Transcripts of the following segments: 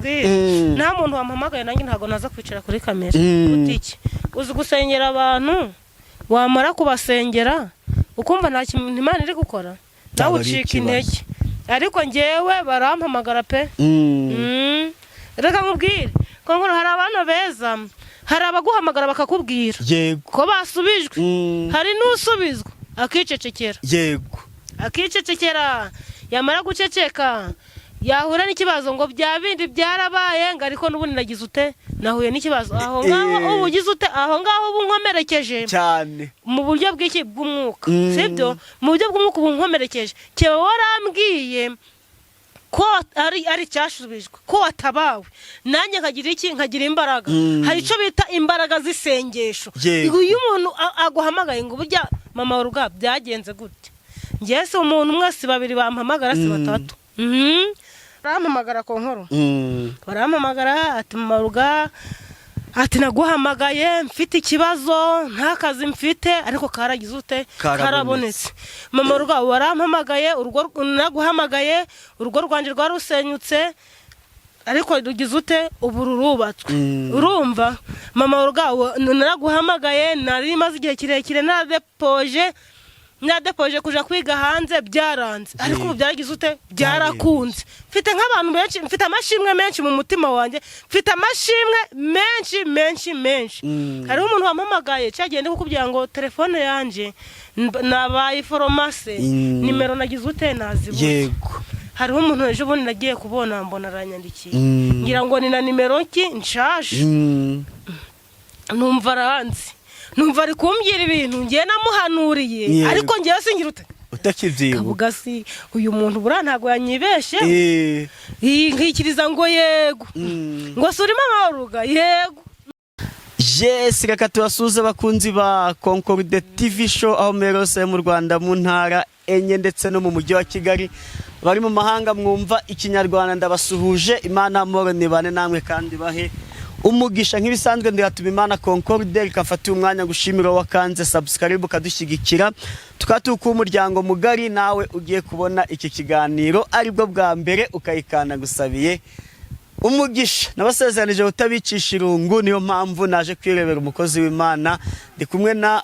nkubwire, nta muntu wampamagaye, nanjye ntabwo naza kwicara kuri kamera. Uti iki? Uzi gusengera abantu, wamara kubasengera ukumva nta kintu Imana iri gukora, nawe Byaba ari ucika ikibazo. intege. Ariko ngewe barampamagara pe. Reka nkubwire ko hari abana beza, hari abaguhamagara bakakubwira ko basubijwe, hari n'usubizwa akicecekera. Akicecekera, yamara guceceka yahura n'ikibazo ngo bya bindi byarabaye, ngo ariko n'ubundi nagize ute, nahuye n'ikibazo aho ngaho. Ubu ugize ute aho ngaho? Ubu nkomerekeje cyane. Mu buryo bw'iki? Bw'umwuka. Sibyo? Mu buryo bw'umwuka ubu nkomerekeje. Keba warambwiye ko ari icyashubijwe, ko watabawe, nanjye nkagira iki? Nkagira imbaraga. Hari icyo bita imbaraga z'isengesho. Iyo umuntu aguhamagaye ngo burya mama Ruga byagenze gute, ngewe si umuntu umwe, si babiri bampamagara, si batatu. Barampamagara ku nkuru. Barampamagara ati: "Mama Ruga," ati, "naguhamagaye mfite ikibazo, nta kazi mfite, ariko karagize ute?" Karabonetse. Karabonetse. "Mama Ruga, warampamagaye, urugo naguhamagaye, urugo rwanjye rwarusenyutse, ariko rugize ute? Ubu rurubatswe." Urumva, "Mama Ruga, naraguhamagaye, nari maze igihe kirekire naradepoje kuja kwiga hanze, byaranze, ariko ubu byaragize ute? Byarakunze." Mfite nk'abantu benshi, mfite amashimwe menshi mu mutima wanjye, mfite amashimwe menshi menshi menshi. Hariho umuntu wampamagaye cyagiye ndi kukubwira ngo telefone yanjye nabaye foromase, nimero nagize ute? Nazibuze. Hariho umuntu ejo bundi nagiye kubona mbona aranyandikiye, ngira ngo ni na nimero ki nshaje. Numva aranzi, numva ari kumbwira ibintu ngiye namuhanuriye. Ariko ngewe singira ute? Utakibyibuka. Kavuga si uyu muntu buriya ntabwo yanyibeshe? Iyi nkikiriza ngo yego. Ngo si urimo amaruga? Yego. Yes, reka tubasuhuze abakunzi ba Concorde TV Show aho muri hose mu Rwanda, mu ntara enye ndetse no mu mujyi wa Kigali. Bari mu mahanga mwumva Ikinyarwanda, ndabasuhuje. Imana amahoro nibane namwe kandi bahe umugisha. Nk'ibisanzwe ndihatuma Imana Concorde, rikafata umwanya gushimira wakanze subscribe ukadushyigikira, tukaba turi umuryango mugari. Nawe ugiye kubona iki kiganiro aribwo bwa mbere ukayikanda, gusabiye umugisha. Nabasezeranije kutabicisha irungu, niyo mpamvu naje kwirebera umukozi w'Imana. Ndi kumwe na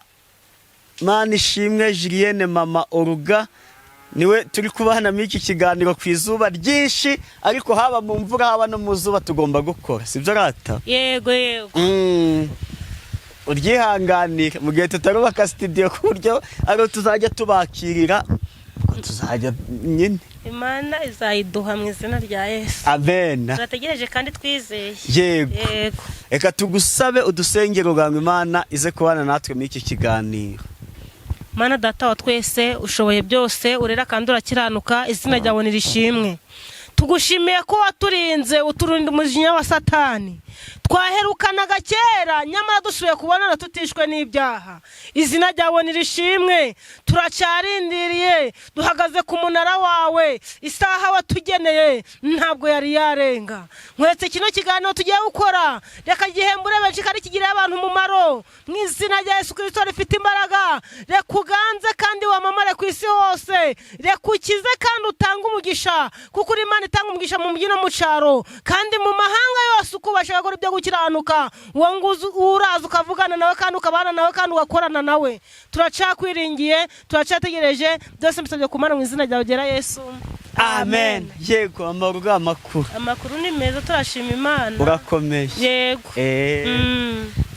Manishimwe Julienne, Mama Oruga, niwe turi kubana muri iki kiganiro ku izuba ryinshi, ariko haba mu mvura, haba no mu zuba, tugomba gukora, sibyo rata? Yego. Uryihanganire mu gihe tutarubaka studio ku buryo ariho tuzajya tubakirira, ubwo tuzajya nyine. Imana izayiduha mu izina rya Yesu. Amen. Turategereje kandi twizeye. Yego. Yego. Reka tugusabe udusengero ngo Imana ize kubana natwe muri iki kiganiro. Mana Data wa twese, ushoboye byose, urera kandi urakiranuka, izina ryawe nirishimwe. Tugushimiye ko waturinze, uturinda umujinya wa Satani. Twaherukanaga kera, nyamara dusubiye kubonana tutishwe n'ibyaha. Izina ryawe nirishimwe. Turacyarindiriye, duhagaze ku munara wawe, isaha watugeneye ntabwo yari yarenga. Nkwetse kino kiganiro tugiye gukora, reka gihembure benshi kandi kigirire abantu umumaro mu izina rya Yesu Kirisito rifite imbaraga. Reka uganze kandi wamamare ku isi hose, reka ukize kandi utange umugisha, kuko uri Imana itanga umugisha mu mujyi no mu cyaro kandi mu mahanga yose, uko ubasha gukora ibyo gukiranuka. Uwo nguzi uraza ukavugana nawe kandi ukabana nawe kandi ugakorana nawe. Turacakwiringiye, turacyategereje. Byose mbisabye ku Mana mu izina ryawe ryera Yesu. Amen. Yego, amakuru, amakuru? Amakuru ni meza, turashima Imana. Urakomeye? Yego.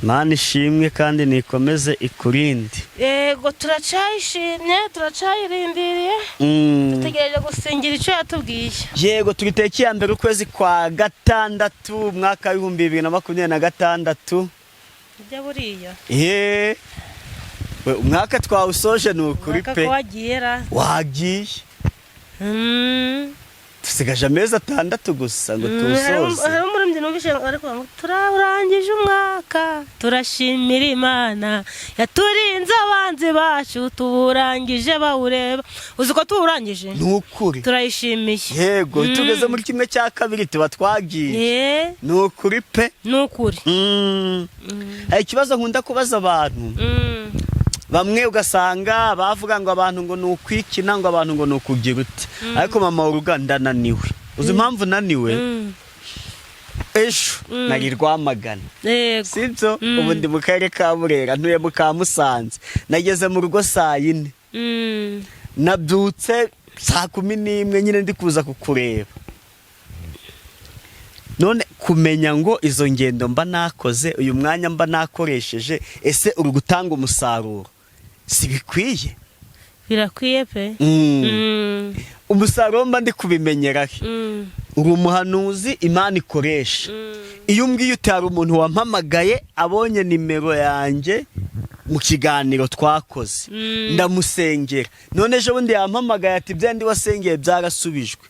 Mana ishimwe kandi nikomeze ikurinde. Yego, turacyayishimye, turacyayirindiriye. Dutegereje gusingira icyo yatubwiye. Yego, turi tariki ya 1 ukwezi kwa gatandatu, umwaka wa 2026. Ibyo buriya. Ye we, umwaka twawusoje, ni ukuri Umwaka pe. ko wagiye ra? Wagiye. Dusigaje amezi 6 gusa ngo tuwusoze. Hari umuririmbyi numvise ariko ngo turawurangije umwaka, turashimira Imana yaturinze abanzi bacu, tuwurangije bawureba. Uzi ko tuwurangije? Ni ukuri. Turayishimiye. Yego, tugeze muri 1/2 tuba twagiye. Ni ukuri pe. Ni ukuri. Hari ikibazo nkunda kubaza abantu. Bamwe ugasanga bavuga ngo abantu ngo ni ukwikina, ngo abantu ngo ni ukugira ute, ariko mama w'uruga ndananiwe. Uzi impamvu naniwe? Ejo nari Rwamagana, Yego. sibyo? Ubu ndi mu karere ka Burera, ntuye mu ka Musanze. Nageze mu rugo saa 4. Nabyutse saa 11 nyine ndi kuza kukureba. None kumenya ngo izo ngendo mba nakoze, uyu mwanya mba nakoresheje, ese uri gutanga umusaruro, si bikwiye? Birakwiye pe. Umusaruro mba ndi kubimenyera he? Uri umuhanuzi Imana ikoresha. Iyo umbwiye uti hari umuntu wampamagaye abonye nimero yanjye mu kiganiro twakoze, ndamusengera, none ejo bundi yampamagaye ati bya ndi wasengeye byarasubijwe,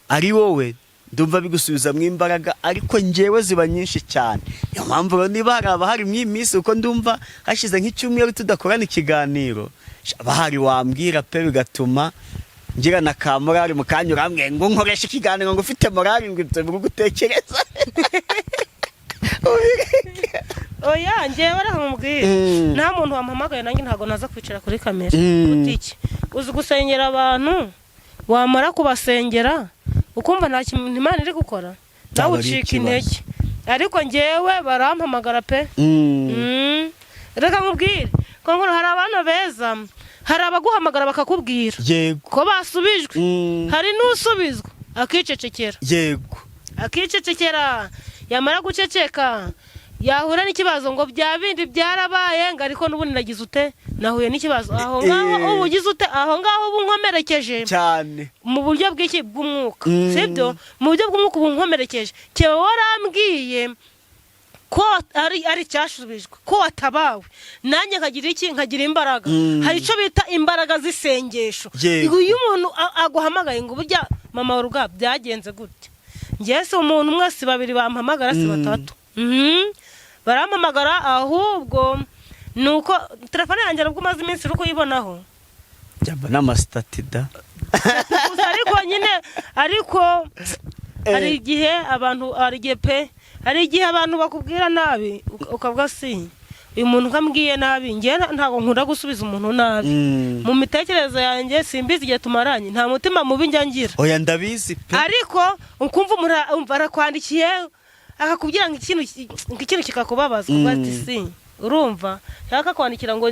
ari wowe, ndumva bigusubizamo imbaraga, ariko njyewe ziba nyinshi cyane. Niyo mpamvu rero niba hari abahari muri iyi minsi, kuko ndumva hashize nk'icyumweru tudakorana ikiganiro, abahari wambwira pe, bigatuma ngira na ka morale. Mu kanya urambwiye ngo nkoreshe ikiganiro ngo ufite morale, ngo ibyo biri gutekereza. Oya, njyewe reka nkubwire, nta muntu wampamagaye nanjye ntabwo naza kwicara kuri kamera. Uti iki? Uzi gusengera abantu, wamara kubasengera ukumva nta kintu Imana iri gukora, nawe Byaba ari ucika ikibazo. intege. Ariko njyewe barampamagara pe. Reka nkubwire ko hari abana beza, hari abaguhamagara bakakubwira ko basubijwe. Hari n'usubizwa akicecekera. Akicecekera, yamara guceceka yahura n'ikibazo ngo bya bindi byarabaye, ngo ariko n'ubundi nagize ute, nahuye n'ikibazo aho ngaho. Ubu ugize ute aho ngaho? Ubu nkomerekeje cyane. Mu buryo bw'iki? Bw'umwuka. Sibyo? Mu buryo bw'umwuka ubu nkomerekeje. Keba warambwiye ko ari icyashubijwe, ko watabawe, nanjye nkagira iki? Nkagira imbaraga. Hari icyo bita imbaraga z'isengesho. Iyo umuntu aguhamagaye ngo burya mama waruga byagenze gutya, njyewe si umuntu umwe, si babiri bampamagara, si batatu. Barampamagara, ahubwo ni uko telefone yanjye nubwo umaze iminsi uri kuyibonaho. Byaba n'amasitati da. Gusa ariko nyine, ariko hari igihe abantu, hari igihe pe, hari igihe abantu bakubwira nabi, ukavuga si uyu muntu ukambwiye nabi. Njyewe ntabwo nkunda gusubiza umuntu nabi. Mu mitekerereze yanjye, simbizi igihe tumaranye, nta mutima mubi njya ngira. Oya, ndabizi pe. Ariko ukumva umuntu umva arakwandikiye akakubwira ngo ikintu kikakubabaza, ukavuga ati si urumva cyangwa akakwandikira ngo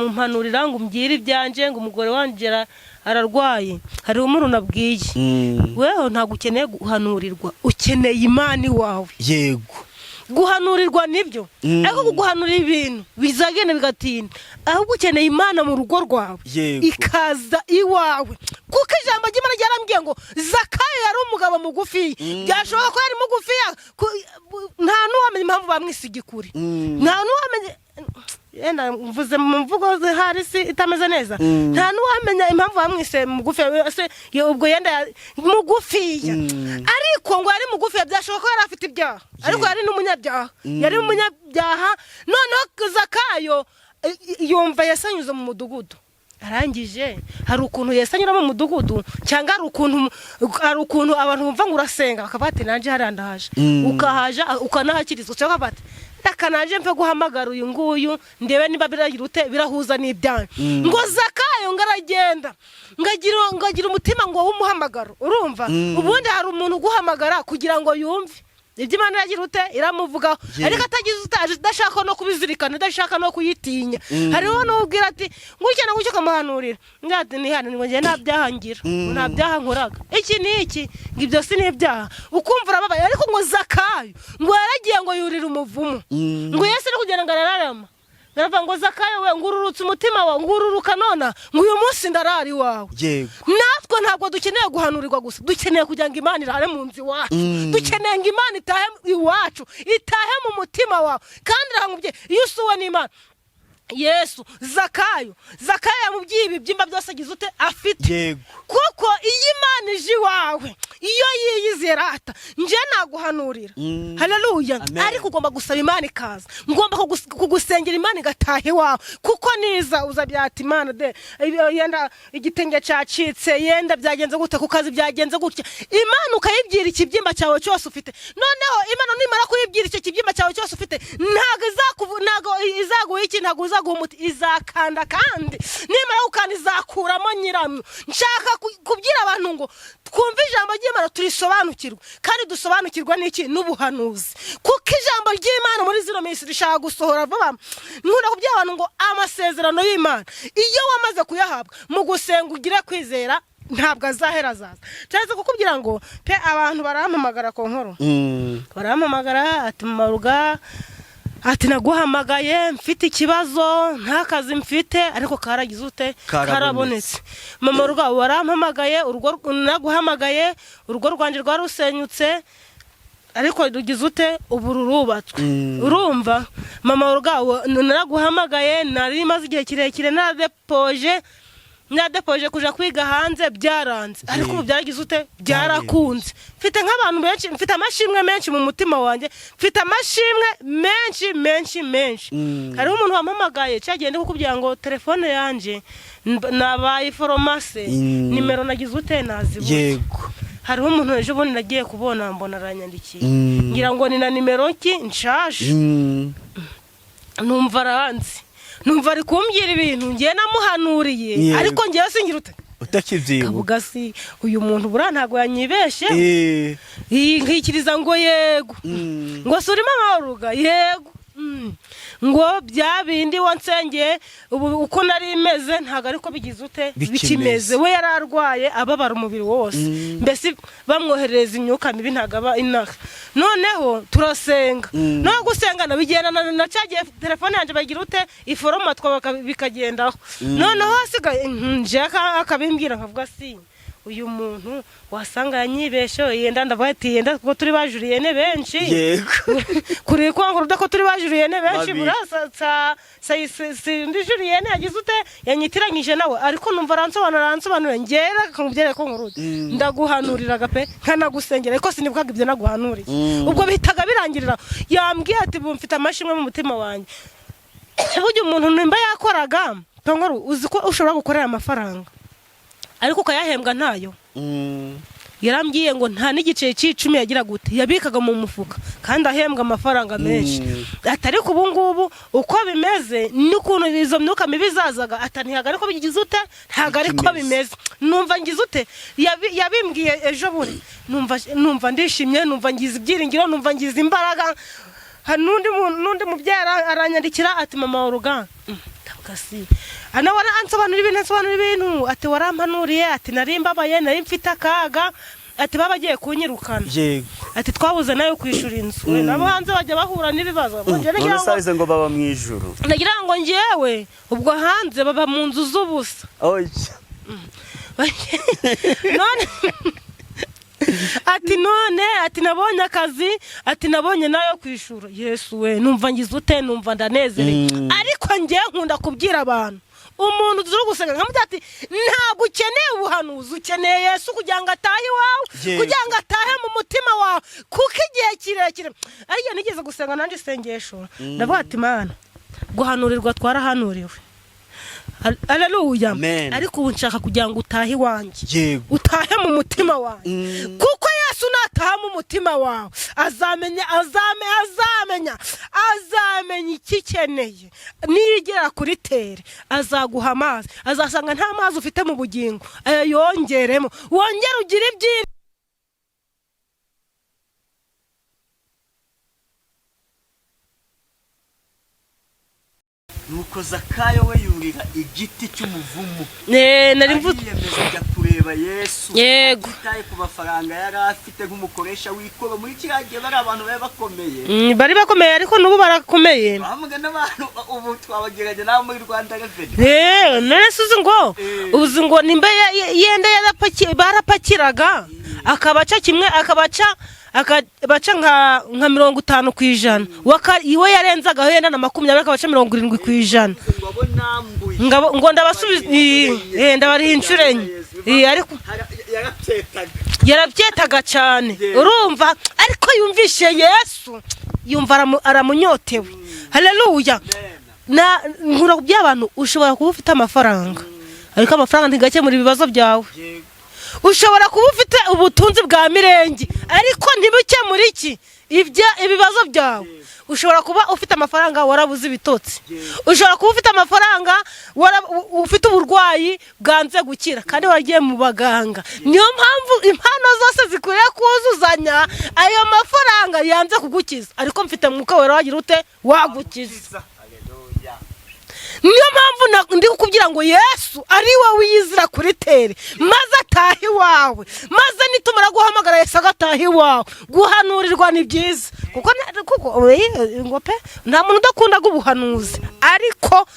mpanurira, ngo umbwire ibyanjye, ngo umugore wanjye ararwaye. Hari umuntu nabwiye: weho ntabwo ukeneye guhanurirwa, ukeneye Imana iwawe. Guhanurirwa nibyo, ariko kuguhanurira ibintu bizagenda bigatinda, ahubwo ukeneye Imana mu rugo rwawe, ikaza iwawe, kuko ijambo ry'Imana ryarambwiye ngo Zakayo yari umugabo mugufi. Byashoboka ko yari mugufiya, nta n'uwamenya impamvu bamwise igikuri. Nta n'uwamenya, yenda mvuze mu mvugo zihari si itameze neza. Nta n'uwamenya impamvu bamwise mugufi se, ubwo yenda mugufiya. Ariko ngo yari mugufiya, byashoboka ko yari afite ibyaha, ariko yari n'umunyabyaha, yari umunyabyaha. Noneho Zakayo yumva Yesu anyuze mu mudugudu. Arangije, hari ukuntu Yesu anyura mu mudugudu, cyangwa hari ukuntu abantu bumva ngo urasenga, bakavuga ati nanjye hariya ndahaje. Ukahaja ukanahakirizwa, cyangwa bati reka nanjye mve guhamagara uyu nguyu ndebe niba biragira ute, birahuza n'ibyanyu. Ngo Zakayo ngo aragenda, ngo agira umutima ngo w'umuhamagaro. Urumva, ubundi hari umuntu uguhamagara kugira ngo yumve ibyo Imana iragira ute, iramuvugaho, ariko atagize ute, adashaka no kubizirikana, adashaka no kuyitinya. Hariho n'ubwira ati gutya na gutya, ukamuhanurira, ngo ati nihane, ngo njye nta byaha ngira, ngo nta byaha nkoraga, iki n'iki, ngo ibyo si n'ibyaha, ukumva urababaye. Ariko ngo Zakayo ngo yaragiye, ngo yurira umuvumo. Ngo Yesu ari kugenda ngo arararama, aravuga ngo Zakayo we, ngo ururutse umutima wawe, ngo ururuka nona, ngo uyu munsi ndarara iwawe. Natwe ntabwo dukeneye guhanurirwa gusa, dukeneye kugira ngo Imana irare mu nzu iwacu. Dukeneye ngo Imana itahe iwacu, itahe mu mutima wawe. Kandi iramubye iyo usuwe n'Imana. Yesu, Zakayo yamubwiye ibibyimba byose agize ute, afite. Kuko iyo Imana ije iwawe, iyo yiyizera ata njye naguhanurira. Haleluya. Amen. Ariko ugomba gusaba Imana ikaza, ngomba kugusengera Imana igataha iwawe, kuko niza uzabyata Imana de yenda igitenge cyacitse, yenda byagenze gute ku kazi, byagenze gutya, Imana ukayibwira ikibyimba cyawe cyose ufite. Noneho Imana nimara kuyibwira icyo kibyimba cyawe cyose ufite, ntabwo izaguha iki, ntabwo izaguha. ikaguha umuti, izakanda, kandi nimara gukanda izakuramo nyiramwo. Nshaka kubwira abantu ngo twumve ijambo ry'Imana, turisobanukirwe, kandi dusobanukirwa n'iki? N'ubuhanuzi, kuko ijambo ry'Imana muri zino minsi rishaka gusohora vuba. Nkunda kubwira abantu ngo amasezerano y'Imana iyo wamaze kuyahabwa mu gusenga, ugire kwizera, ntabwo azahera, azaza. Turaza kukubwira ngo pe, abantu barampamagara ku nkuru, barampamagara ati: "Maruga," ati, "naguhamagaye mfite ikibazo, nta kazi mfite, ariko karagize ute?" Karabonetse. Karabonetse. "Mama Ruga, warampamagaye, urugo naguhamagaye, urugo rwanjye rwarusenyutse, ariko rugize ute? Ubu rurubatswe." Urumva, "Mama Ruga, naraguhamagaye, nari maze igihe kirekire naradepoje kuja kwiga hanze, byaranze, ariko ubu byaragize ute? Byarakunze." Mfite nk'abantu benshi, mfite amashimwe menshi mu mutima wanjye, mfite amashimwe menshi menshi menshi. Hariho umuntu wampamagaye cyagiye ndi kukubwira ngo telefone yanjye nabaye foromase, nimero nagize ute? Nazibuze. Hariho umuntu ejo bundi nagiye kubona mbona aranyandikiye, ngira ngo ni na nimero ki nshaje. Numva aranzi, numva ari kumbwira ibintu ngiye namuhanuriye, ariko ngewe singira ute? Utakibyibuka. Kavuga si uyu muntu buriya ntabwo yanyibeshe. Iyi nkikiriza ngo yego. Ngo si urimo amaruga? Yego. Ngo bya bindi wansengeye, ubu uko nari meze ntabwo ariko bigize ute? Bikimeze. Bikimeze. We yari arwaye, ababara umubiri wose, mbese bamwoherereza imyuka mibi, ntabwo aba inaha. Noneho turasenga. No gusenga bigenda na cya gihe telefone yanjye bagira ute? Iforomatwa, bikagendaho. Noneho hasigaye nje akabimbwira, nkavuga si uyu muntu wasanga yanyibeshe, yenda ndavuga ati yenda kuko turi bajuriyene benshi. Kuri kwangura ko turi bajuriyene benshi. Babiri. Burasa sa si ndi juriyene yagize ute? Yanyitiranyije nawe. Ariko numva aransobanura, aransobanura, ngera kamubwire ko nkurude, ndaguhanuriraga pe, nkanagusengera, ariko sinibukaga ibyo naguhanuriye. Ubwo bihitaga birangirira. Yambwiye ati: "Ubu mfite amashimwe mu mutima wanjye." Burya umuntu nimba yakoraga tongoro, uzi ko ushobora gukorera amafaranga ariko ukayahembwa ntayo. Yarambwiye ngo nta n'igiceri cy'icumi yagira gute? Yabikaga mu mufuka, kandi ahembwa amafaranga menshi. Ati ariko ubu ngubu uko bimeze n'ukuntu izo myuka mibi zazaga, ati ntabwo ariko bigize ute? Ntabwo ariko Bikimeze. bimeze. Numva ngize ute? Yabimbwiye ejo bundi, numva ndishimye, numva ngize ibyiringiro, numva ngize imbaraga. Hari n'undi n'undi mubyeyi aranyandikira ati: "Mama wa ruganda," ndavuga si nawe ansobanura ibintu, ansobanura ibintu, ati: "Warampanuriye," ati, "nari mbabaye, nari mfite akaga," ati, "baba bagiye kunyirukana," ati, "twabuze nayo kwishyura inzu." Nabo hanze bajya bahura n'ibibazo. Njye nagira None ngo sabize ngo baba mu ijuru. Nagira ngo njyewe ubwo hanze baba mu nzu z'ubusa. Oya. None ati none ati nabonye akazi, ati nabonye nayo kwishura. Yesu we, numva ngize ute? Numva ndanezerewe. Ariko njyewe nkunda kubwira abantu, umuntu turi gusenga, nkamubwira ati ntabwo ukeneye ubuhanuzi, ukeneye Yesu kugira ngo atahe iwawe, kugira ngo atahe mu mutima wawe, kuko igihe kirekire ariyo nigeze gusenga nanjye isengesho, ndavuga ati: "Mana, guhanurirwa twarahanuriwe, aleluya." Amen. Ariko ubu nshaka kugira ngo utahe iwanjye, utahe mu mutima wanjye, kuko Yesu nataha mu mutima wawe azamenya, azamenya, azamenya icyo ikeneye. Nigera kuri tere azaguha amazi, azasanga nta mazi ufite mu bugingo, ayongeremo, wongere ugire ibyiringiro. Nuko Zakayo we yurira igiti cy'umuvumu. Nari mvuze. Ariyemeza ajya kureba Yesu. Atitaye ku mafaranga yari afite nk'umukoresha w'ikoro. Muri kiriya gihe bari abantu bari bakomeye. Bari bakomeye, ariko n'ubu barakomeye. Bavuga n'abantu ubu twabagereranya n'abo muri Rwanda Revenue. None se uzi ngo uzi ngo nimba yenda barapakiraga akabaca kimwe, akabaca nka 50%, iwe yarenzagaho yenda na 20, akabaca 70%. Ngo abo nambuye. Ngo ndabasubiza, ndabariha inshuro enye. Ariko Yarabyetaga. Yarabyetaga cyane. Urumva, ariko yumvishe Yesu, yumva aramunyotewe. Haleluya. Na nkura by'abantu, ushobora kuba ufite amafaranga, ariko amafaranga ntigakemura ibibazo byawe. Ushobora kuba ufite ubutunzi bwa mirenge, ariko ntibukemure iki? Ibya ibibazo byawe. Ushobora kuba ufite amafaranga warabuze ibitotsi, ushobora kuba ufite amafaranga ufite uburwayi bwanze gukira kandi wagiye mu baganga. Niyo mpamvu impano zose zikwiriye kuzuzanya. Ayo mafaranga yanze kugukiza, ariko mfite Mwuka Wera wagira ute? Wagukiza. Niyo mpamvu ndi kukubwira ngo Yesu ari wowe wiyizira kuri terrain, maze ataha iwawe, maze nitumara guhamagara Yesu agataha iwawe. Guhanurirwa ni byiza, kuko ngo pe, nta muntu udakundaga ubuhanuzi. Ariko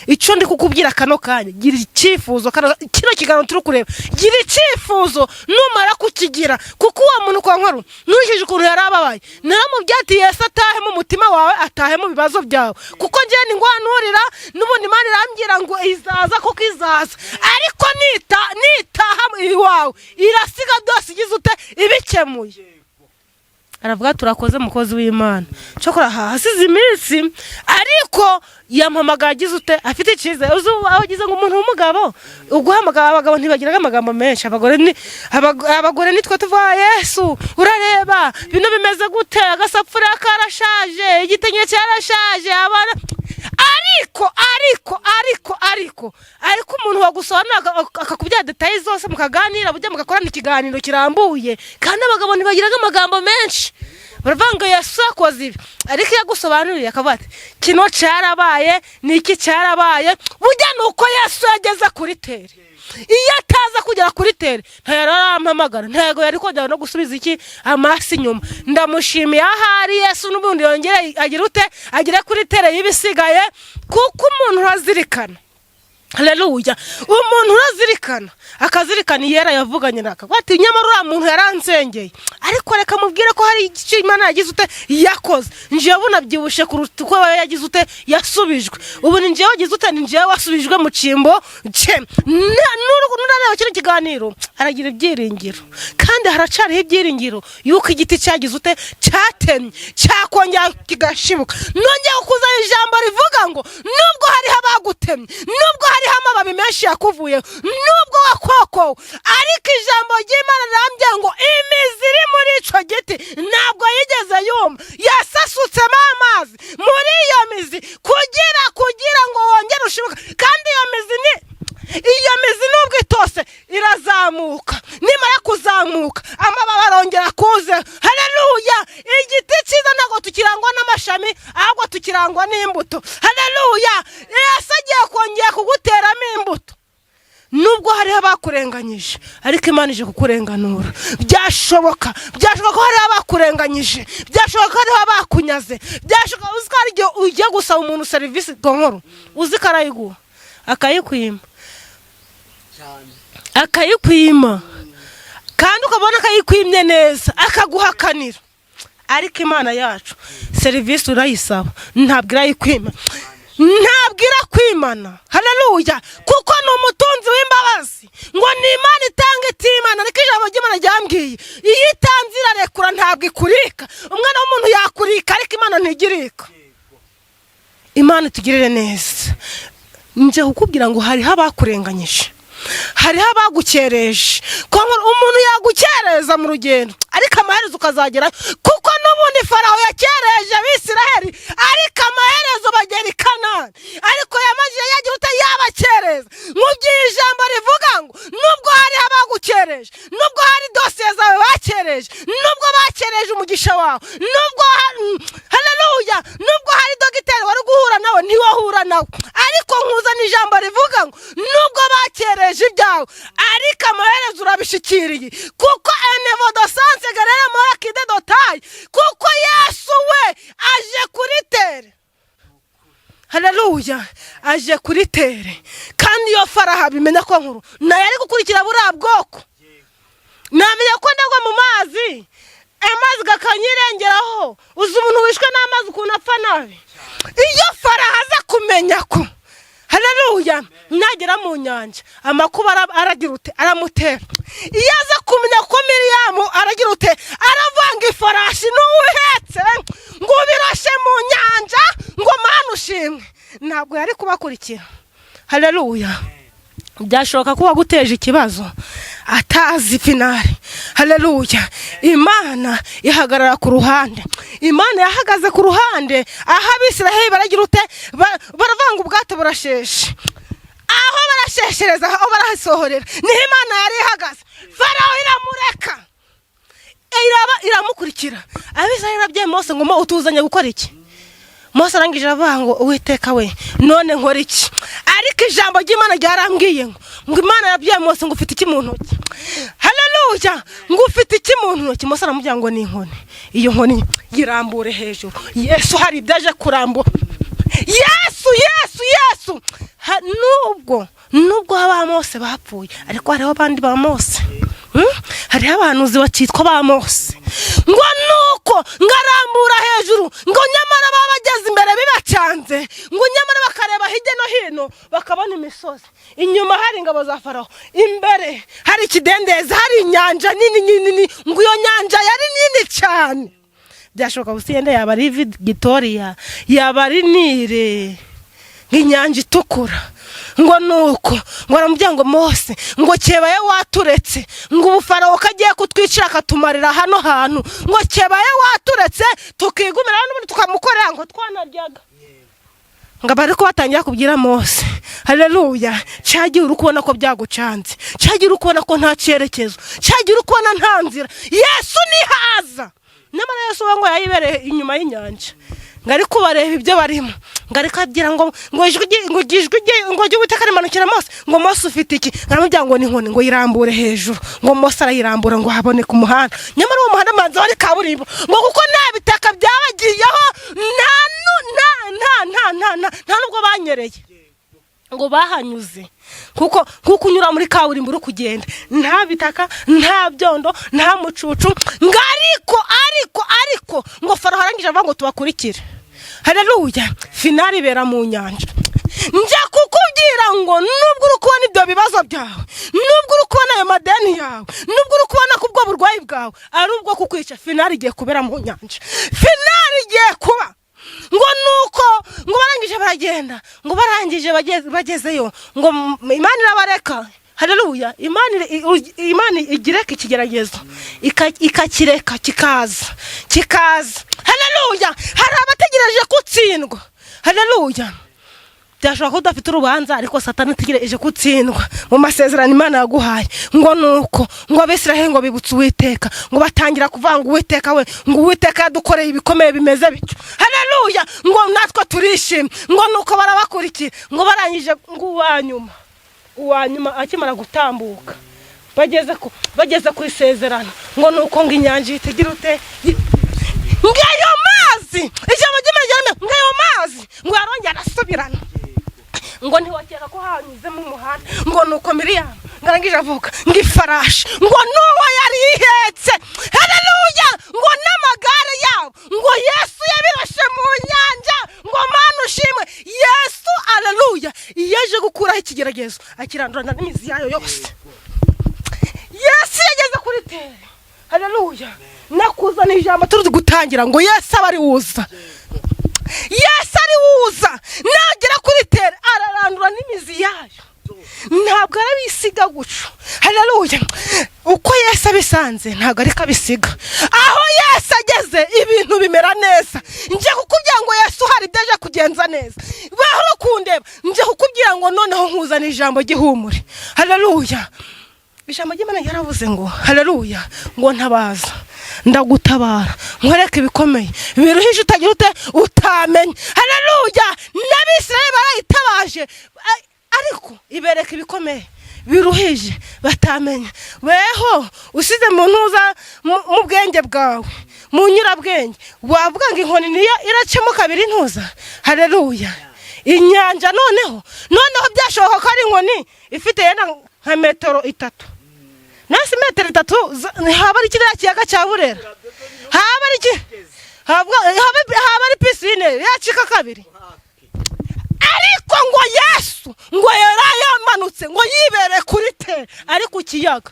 icyo ndi kukubwira kano kanya, gira icyifuzo. Kino kiganiro turi kureba, gira icyifuzo. Numara kukigira, kuko uwo muntu kwa nkuru nkurikije ukuntu yari ababaye, naramubwiye ati: "Yesu atahe mu mutima wawe, atahe mu bibazo byawe," kuko njyewe ni ngwanurira n'ubundi Imana irambwira ngo izaza, kuko izaza. Ariko nitaha iwawe, irasiga byose igize ute? Ibikemuye. Aravuga: "Turakoze, mukozi w'Imana." Cyokora hasize iminsi, ariko yampamagaye agize ute? Afite icyizere. Uzi aho ugize ngo umuntu w'umugabo uguhamagara, abagabo ntibagiraga amagambo menshi. Abagore nitwe tuvuga: "Yesu, urareba bino bimeze gute? Agasafuriya karashaje, igitenge cyarashaje, abana." Ariko umuntu wagusobanurira akakubwira détails zose, mukaganira, bujya mugakorana ikiganiro kirambuye. Kandi abagabo ntibagiraga amagambo menshi, baravuga ngo: "Yesu yakoze ibi." Ariko iyo agusobanuriye akavuga ati: "Kino cyarabaye, ni iki cyarabaye," burya ni uko Yesu yageze kuri terrain. Iyo ataza kugera kuri terrain, ntayari arampamagara, ntabwo yari kongera no gusubiza iki amaso inyuma. Ndamushimiye. Ahari Yesu n'ubundi yongere agira ute? Agere kuri terrain y'ibisigaye, kuko umuntu urazirikana, haleluya, umuntu urazirikana, akazirikana iyera yavuganye naka ati: "Nyamara uriya muntu yaransengeye, ariko reka mubwire ko hari icyo Imana yagize ute? Yakoze. Njyewe unabyibushye kuruta uko we yagize ute? Yasubijwe. Ubu ni njyewe wagize ute? Ni njyewe wasubijwe mu cyimbo cye." Nurareba kino kiganiro, aragira ibyiringiro, kandi haracariho ibyiringiro yuko igiti cyagize ute? Cyatemye, cyakongera kigashibuka. Nongeye kuzana ijambo rivuga ngo nubwo hariho abagutemye, nubwo hariho amababi menshi yakuvuyeho, nubwo wakokowe, ariko ijambo ry'Imana rirambye ngo imizi iri muri icyo giti ntabwo yigeze yuma, yasasutsemo amazi muri iyo mizi kugira ngo wongere ushibuke. Kandi iyo mizi nubwo itose irazamuka, nimara kuzamuka amababi arongera kuze. Haleluya! Igiti cyiza ntabwo tukirangwa n'amashami, ahubwo tukirangwa n'imbuto. Haleluya! Yesu agiye kongera kuguteramo imbuto. Nubwo hariho abakurenganyije, ariko Imana ije kukurenganura. Byashoboka ko hariho abakurenganyije, byashoboka ko hariho abakunyaze, byashoboka. Uzi ko hari igihe ugiye gusaba umuntu serivisi nkuru, uzi ko arayiguha, akayikwima, akayikwima, kandi ukabona akayikwimye neza, akaguhakanira. Ariko Imana yacu, serivisi urayisaba, ntabwo irayikwima, ntabwo irakwimana. Haleluya! Kuko ni umutunzi w'imbabazi. Ngo ni Imana itanga itimana, ariko ijambo ry'Imana ryambwiye: iyo itanze irarekura, ntabwo ikurika. Umwana w'umuntu yakurika, ariko Imana ntigirika. Imana itugirire neza. Nje kukubwira ngo hariho abakurenganyije, hariho abagukereje. Umuntu yagukereza mu rugendo, ariko amaherezo ukazagerayo, kuko n'ubundi Faraho yakereje Abisiraheli, ariko amaherezo bagera i Kanani. Ariko yamajije yagira ute? Yabakereza. Nkubwiye ijambo rivuga ngo nubwo hariho abagukereje, nubwo hari dosiye zawe bakereje, nubwo bakereje umugisha wawe, nubwo haleluya, nubwo hari dogiteri wari guhura nawe ntiwahura nawe, ariko nkuzana ijambo rivuga ngo nubwo bakereje ibyawe, ariko amaherezo urabishikiriye, kuko enevodosanse garere morakide dotayi, kuko Yesu we aje kuri terrain. Haleluya! Aje kuri terrain. Kandi iyo Faraha bimenya ko nkuru nayo ari gukurikira buriya bwoko, namenya ko ndagwa mu mazi, amazi gakanyirengeraho. Uzi umuntu wishwe n'amazi ukuntu apfa nabi? Iyo Faraha aza kumenya ko, haleluya, nagera mu nyanja amakuba aragira ute? Aramutera. Iyo aza kumenya ko Miriyamu aragira ute? Aravanga ifarashi n'uwuhetse ngo ubiroshe mu nyanja, ngo Mana ushimwe, ntabwo yari kubakurikira. Haleluya! Byashoboka ko waguteje ikibazo atazi finale. Haleluya! Imana ihagarara ku ruhande. Imana yahagaze ku ruhande aho Abisiraheli baragira ute? Baravanga ubwato burasheshe, aho barasheshereza, aho barahasohorera, niho Imana yari ihagaze. Farawo iramureka, iraba iramukurikira. Abisiraheli babwiye Mose ngo: "Mo utuzanye gukora iki?" Mose arangije aravuga ngo: "Uwiteka we, none nkora iki?" Ariko ijambo ry'Imana ryarambwiye ngo Imana yabwiye Mose ngo: "Ufite iki mu ntoki?" Haleluya! Ngo: "Ufite iki mu ntoki?" Mose aramubwira ngo: "Ni inkoni." "Iyo nkoni yirambure hejuru." Yesu hari ibyo aje kurambura. Yesu, Yesu, Yesu! Nubwo ba Mose bapfuye, ariko hariho abandi ba Mose. Hariho abahanuzi bakitwa ba Mose. Ngo nuko ngarambura hejuru, ngo nyamara baba bageze imbere bibacanze, ngo nyamara bakareba hirya no hino bakabona imisozi, inyuma hari ingabo za Faraho, imbere hari ikidendezi, hari inyanja nini nini. Ngo iyo nyanja yari nini cyane, byashoboka gusa yenda yaba ari Victoria, yaba ari Nile, nk'inyanja itukura. Ngo nuko ngo aramubwira ngo: "Mose," ngo, "kebaye waturetse, ngo ubu Farawo ko agiye kutwicira akatumarira hano hantu, ngo kebaye waturetse tukigumira hano n'ubundi tukamukorera, ngo twanaryaga." Ngo abari ko batangira kubwira Mose. Haleluya! Cyagiye uri kubona ko byagucanze, cyagiye uri kubona ko nta cyerekezo, cyagiye uri kubona nta nzira, Yesu nihaza. Nyamara Yesu we ngo yayibereye inyuma y'inyanja, ngo ari kubareba ibyo barimo, ngo ariko agira ngo ijwi ngo ijwi ngo ry'Uwiteka rimanukira Mose ngo: "Mose, ufite iki?" Ngo aramubwira ngo: "Ni inkoni." Ngo: "Yirambure hejuru." Ngo Mose arayirambura, ngo haboneka umuhanda. Nyamara uwo muhanda manza wari kaburimbo, ngo kuko nta bitaka byabagiyeho, nta nta nta nta nta nta nta nubwo banyereye, ngo bahanyuze kuko nkuko unyura muri kaburimbo uri kugenda, nta bitaka, nta byondo, nta mucucu. Ngo ariko ngo Farawo arangije avuga ngo: "Tubakurikire." Haleluya! Finale ibera mu nyanja. Njya kukubwira ngo nubwo uri kubona ibyo bibazo byawe, nubwo uri kubona ayo madeni yawe, nubwo uri kubona ko ubwo burwayi bwawe ari ubwo kukwica, finale igiye kubera mu nyanja. Finale igiye kuba. Ngo nuko ngo barangije baragenda, ngo barangije bagezeyo, ngo Imana irabareka. Haleluya! Imana igireka ikigeragezo, ikakireka kikaza, kikaza. Haleluya! Hari abategereje gutsindwa. Haleluya! Byashoboka ko udafite urubanza, ariko Satani ategereje gutsindwa mu masezerano Imana yaguhaye. Ngo nuko ngo Abisiraheli ngo bibutse Uwiteka, ngo batangira kuvuga ngo: "Uwiteka we," ngo, "Uwiteka yadukoreye ibikomeye bimeze bityo." Haleluya! Ngo natwe turishimye. Ngo nuko barabakurikira. Ngo barangije, ngo uwa nyuma akimara gutambuka, bageze ku isezerano, ngo nuko ngo inyanja ihita igira ute? Ngo ayo mazi, ijambo ry'Imana ryaremye, ngo ayo mazi ngo yarongera arasubirana, ngo ntiwakeka ko hanyuzemo umuhanda. Ngo nuko Miriyamu ngo arangije avuga ngo ifarashi, ngo n'uwo yari ihetse, haleluya, ngo n'amagare yabo, ngo Yesu yabirashe mu nyanja. Ngo Mana ushimwe Yesu! Aleluya! Iyo aje gukuraho ikigeragezo, akirandurana n'imizi yayo yose. Yesu yageze kuri terrain. Haleluya! Nakuzana ijambo turi gutangira ngo Yesu aba ari wuza. Yesu ari wuza, nagera kuri terrain ararandura n'imizi yayo, ntabwo arabisiga guco. Haleluya! Uko Yesu abisanze ntabwo ariko abisiga. Aho Yesu ageze ibintu bimera neza. Njye kukubwira ngo Yesu hari ibyo aje kugenza neza. Weho kundeba, njye kukubwira ngo noneho nkuzana ijambo ry'ihumure. Haleluya! Ijambo ry'Imana ryaravuze ngo, haleluya, ngo: "Ntabaza ndagutabara, nkwereke ibikomeye biruhije utagira ute? Utamenya." Haleluya! N'Abisirayeli barayitabaje, ariko ibereka ibikomeye biruhije batamenya. Weho usize mu ntuza, mu bwenge bwawe, mu nyurabwenge, wavuga ngo inkoni niyo iracamo kabiri ntuza, haleluya, inyanja? Noneho byashoboka ko ari inkoni ifite yenda nka metero 3, nasi metero 3, haba ari kiriya kiyaga cya Burera, haba ari iki, haba ari piscine yacika kabiri. Ariko ngo Yesu ngo yari yamanutse, ngo yibereye kuri terrain ari ku kiyaga.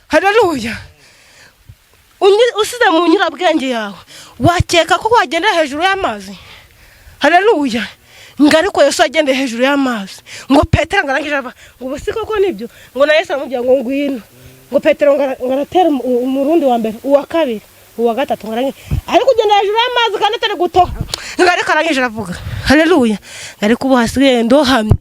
Haleluya! Usize mu nyurabwenge yawe, wakeka ko wagendera hejuru y'amazi. Haleluya! Ngo ariko Yesu yagendeye hejuru y'amazi. Ngo Petero ngo arangije ava ngo: "Ubu si koko nibyo?" Ngo na Yesu aramubwira ngo: "Ngwino." Ngo Petero ngo aratera umurundi wa mbere, uwa kabiri. Uwa gatatu ngo arangije ari kugenda hejuru y'amazi kandi atari gutoha, ngo ariko arangije aravuga haleluya, ariko ubu hasigaye ndohamye.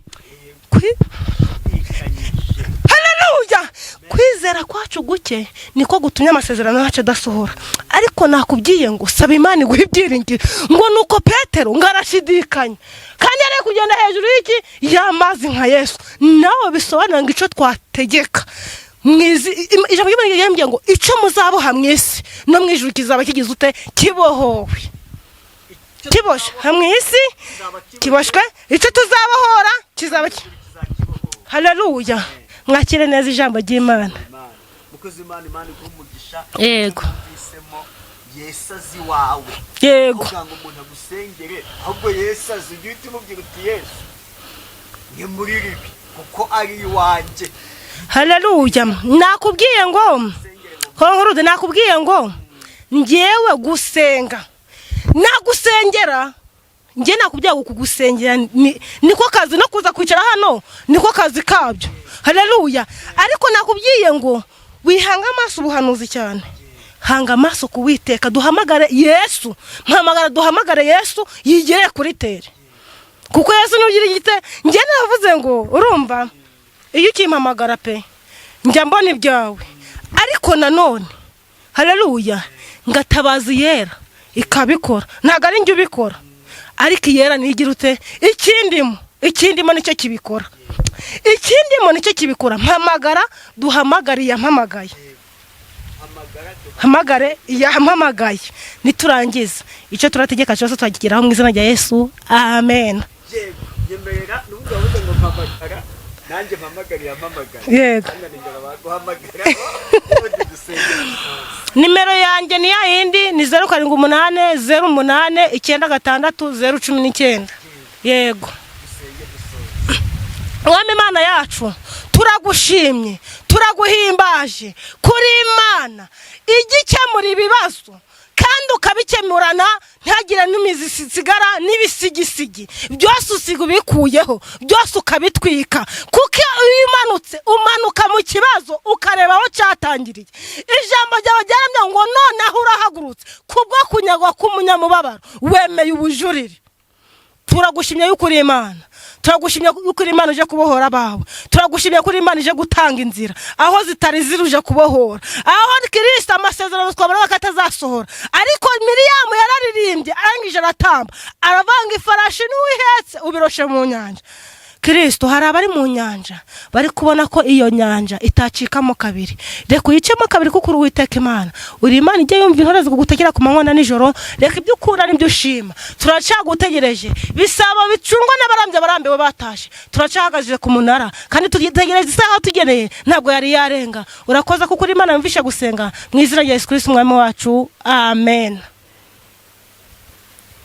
Haleluya! Kwizera kwacu guke niko gutumye amasezerano yacu adasohora. Ariko nakubwiye ngo saba Imana iguhe ibyiringiro. Ngo nuko Petero ngo arashidikanya kandi yari kugenda hejuru y'iki? Y'amazi nka Yesu. Nawe bisobanura ngo icyo twategeka ijambo ry'Imana ryambwiye ngo icyo muzaboha mu isi, no mu ijuru kizaba kigize ute? Kibohowe, kiboshye mu isi, kiboshwe. Icyo tuzabohora kizaba Haleluya! Mwakire neza ijambo ry'Imana. Mukozi Imana, Imana iguhe umugisha. Yego. Numvisemo Yesu azi iwawe. Yego. Kugira ngo umuntu agusengere, ahubwo Yesu azi, ujye uhita umubwira uti: "Yesu ni muri ribi kuko ari iwanjye." Haleluya! Nakubwiye ngo konkurude, nakubwiye ngo ngewe gusenga nagusengera, njye nakubwiye ngo kugusengera niko kazi, no kuza kwicara hano niko kazi kabyo. Haleluya! Ariko nakubwiye ngo wihanga amaso ubuhanuzi cyane, hanga amaso ku Witeka, duhamagare Yesu, mpamagara duhamagare Yesu yigere kuri tere, kuko Yesu nugira igite. Njye navuze ngo urumva iyo ukimpamagara pe, njya mbona ibyawe, ariko nanone haleluya ngatabaza Iyera ikabikora. Ntabwo ari njye ubikora, ariko Iyera nigira ute? Ikindimo, ikindimo nicyo kibikora, ikindimo nicyo kibikora. Mpamagara, duhamagare iyampamagaye, hamagare iyampamagaye. Niturangiza icyo turategeka cyose twakigeraho mu izina rya Yesu, amen. Yego, nyemerera n'ubwo wavuze ngo mpamagara, nanjye mpamagara iyampamagara. Yego. Hano nimero baguhamagara ubundi dusengera. Nimero yanjye ni ya yindi, ni 0780896019. Yego. Mwami Imana yacu, turagushimye, turaguhimbaje kuri Imana ijya ikemura ibibazo kandi ukabikemurana ntihagire n'imizi isigara n'ibisigisigi, byose usiga ubikuyeho, byose ukabitwika, kuko iyo umanutse umanuka mu kibazo ukareba aho cyatangiriye. Ijambo ryawe ryaramye ngo noneho urahagurutse kubwo kunyagwa k'umunyamubabaro, wemeye ubujurire. Turagushimye yuko uri Imana, turagushimye yuko uri Imana uje kubohora abawe, turagushimye ko uri Imana ije gutanga inzira aho zitari ziruje, kubohora aho Kirisita amasezerano twabonaga ko atazasohora. Ariko Miriyamu yararirimbye, arangije aratamba, aravanga ifarashi n'uwihetse ubiroshe mu nyanja. Kirisito, hari abari mu nyanja bari kubona ko iyo nyanja itacikamo kabiri, reka uyicemo kabiri, kuko uri Uwiteka Imana, uri Imana ijya yumva intore zigutekera ku manywa na nijoro. Reka ibyo ukunda n'ibyo ushima, turacyagutegereje. Bisaba bicungwa n'abarambye barambiwe batashe, turacyahagaze ku munara kandi tutegereje isaha tugeneye, ntabwo yari yarenga. Urakoze kuko uri Imana yumvishe gusenga, mu izina rya Yesu Kirisito umwami wacu, amen.